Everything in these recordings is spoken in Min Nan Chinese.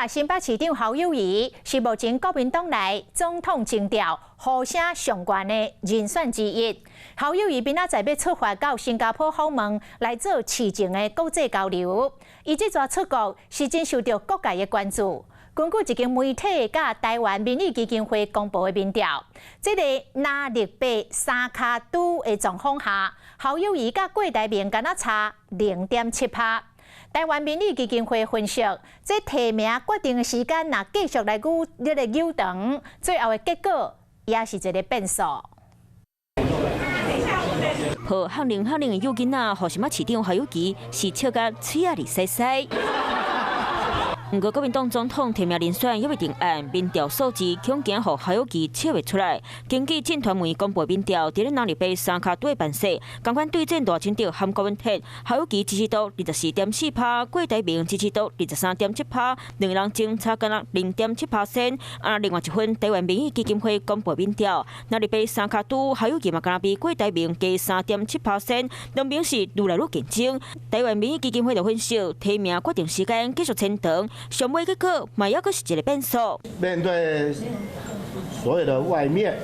啦，新北市長侯友宜是目前國民黨內總統徵調呼聲上懸的人選之一。侯友宜明仔載欲出發到新加坡訪問，來做市政的國際交流。伊這逝出國是真受著各界的關注。根據一間媒體佮台灣民意基金會公布的民調，這个藍綠白三跤拄的狀況下，侯友宜佮郭台銘敢若差0.7趴。台灣民意基金會分析，這提名決定的時間若繼續來久，這个扭長，最後的結果也是一个變數。好，向零向零的幼囡仔，予新北市長侯友宜是笑甲喙仔咧塞塞。毋過國民黨總統提名人選猶未定案，民調數字恐驚予侯友宜笑袂出來。根據震傳媒公布民調，佇咧藍綠白三跤拄的辦勢，仝款對戰賴清德和柯文哲，侯友宜支持度24.4%，郭台銘支持度23.7%，兩个人相差敢若0.7%。啊，另外一份台灣民意基金會公布民調，藍綠白三跤拄，侯友宜嘛敢若比郭台銘加3.7%，兩邊是愈來愈競爭。台灣民意基金會就分析，提名決定時間繼續延長，上尾結果嘛猶閣是一个變數。面對所有的外面，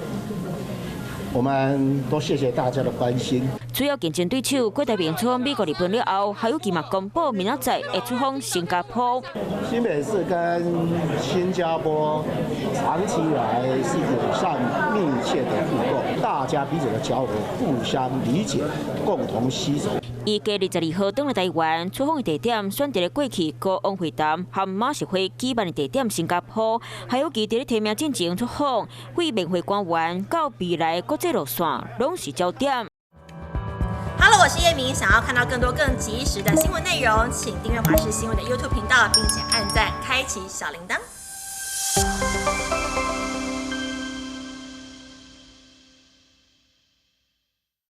我們都謝謝大家的關心。主要競爭對手郭台銘出訪美國、日本了後，侯友宜嘛公布明仔載會出訪新加坡。新北市跟新加坡長期以來是友善密切的互動，大家彼此的交流，互相理解，共同攜手。伊計22號轉來台灣，出訪的地點選佇咧過去高王會談和馬習會舉辦的地點新加坡。侯友宜佇咧提名進前出訪，對免會官員到未來國際路線，攏是焦點。 Hello，我是葉明，想要看到更多更及時的新聞內容，請訂閱華視新聞的 YouTube 頻道，並且按讚，開啟小鈴鐺。